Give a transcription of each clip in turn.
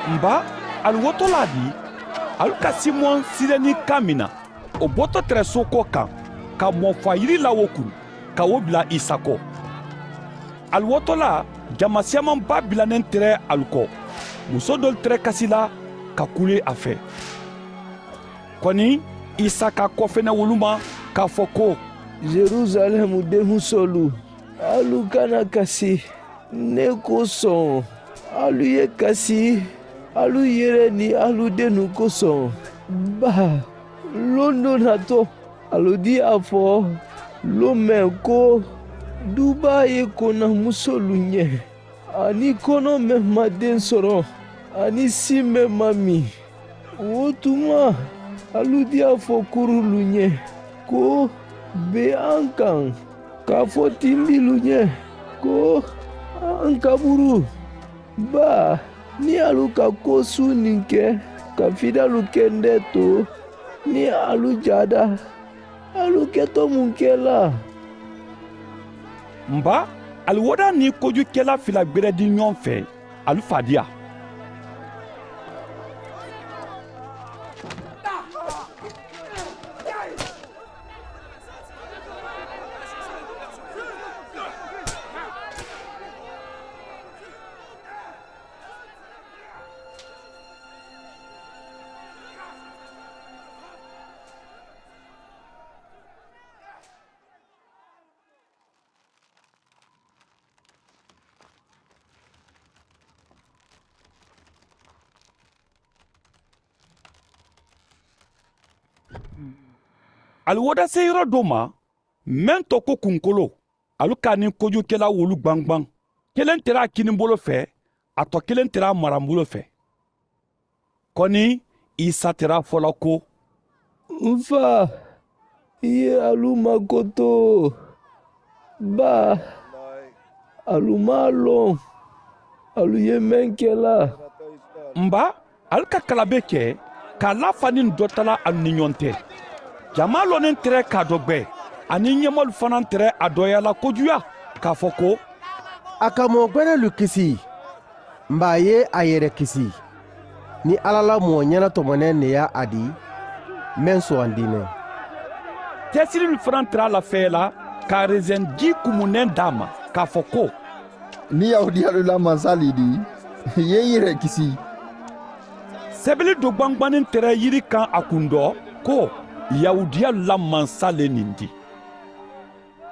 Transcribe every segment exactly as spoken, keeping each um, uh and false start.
M baa, ali wo to laa dii, ali ka simoŋ sireni kaŋ meŋ na, wo boto tere sookoo kaŋ, ka moo faa yiri laa wo kuŋ, ka wo bila isa ko. Ali wo to laa, jama seemaŋ baa bila neŋ tere ali ko, musoo doolu tere kasi la, ka kuli a fee. Koni isa ka kofene wolu ma, ka a fo ko, yerusaleemu denmusoolu, alu kana kasi ne kosoŋ, alu ye kasi alu yere niŋ alu dennu kosoŋ. Baa, londoo nato, alu dii a fo loo meŋ ko, dubaa ye kona musoolu ɲee, aniŋ konoo meŋ maŋ deŋ soto, aniŋ sii meŋ maŋ mii. Wo tuma, alu dii a fo kuruulu ɲee ko, be a kaŋ, ka a fo tindilu ɲee ko, a n kaburu. Baa, niŋ alu ka koosuuniŋ ke ka fidaalu kendee to, niŋ alu jaada, alu ke to muŋ ke la? M baa, ali wo daa niŋ kojukela fila gberedi ñoŋ fee, ali fadiya. Ali wo da seeyiroo doo ma, meŋ to ko kunkoloo, ali ka a niŋ kojukela wolu gbangbaŋ. Keleŋ tera a kiniŋ bolo fee, a to keleŋ tera a maraŋ bolo fee. Koni isa tera a fo la ko, n faa, i ye alu makoto. Baa, alu maŋ a loŋ alu ye meŋ ke la. M baa, ali ka kalabee ke ka a laa faniŋ doo tala alu niŋ ñoŋ te. Jamaa loo niŋ tere ka a dogbe, aniŋ ñemoolu fanaa tere a dooyaa la kojuyaa, ka a fo ko, a ka moo gberelu kisi. M baa, a ye a yere kisi. Niŋ alla la moo ñanatomoneŋ ne ye a dii, meŋ suwandi neŋ. Teesililu fanaa tara a la fee la ka reseŋ jii kumu neŋ daa ma, ka a fo ko, niŋ yahudiyaalu la mansaa le dii, i ye i yere kisi. Sebili doo gbangbanniŋ tara yiri kaŋ a kundoo ko, yahudiyaalu la mansaa le niŋ dii.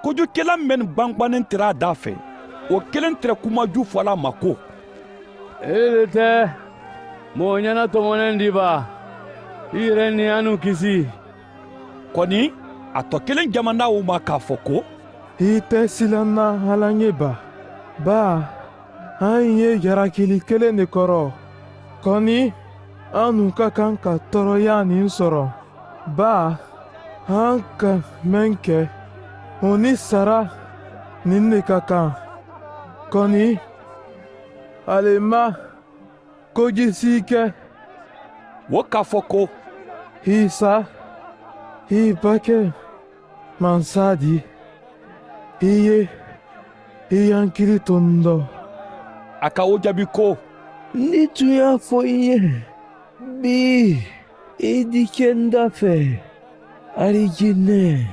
Kojukela mennu gbangbanniŋ tara a daa fee, wo keleŋ tara kumajuu fo la a ma ko, ì le te moo ñanatomoneŋ di baa, i yere niŋ a nuŋ kisi. Koni a to keleŋ jamandaa wo ma ka a fo ko, i te silaŋ na alla ñe baa. Baa, a ye n ye jarakili keleŋ ne koro. Koni a nuŋ ka kaŋ ka toroyaa niŋ soro. Baa, a ka meŋ ke, wo niŋ sara niŋ ne ka kaŋ. Koni a le maŋ kojisii ke. Wo ka fo ko, isa, i bake mansaa di, i ye i hankili tondoo. A ka wo jaabi ko, ni tuŋ ye a fo i ye, bii i dikenda fee, arijinne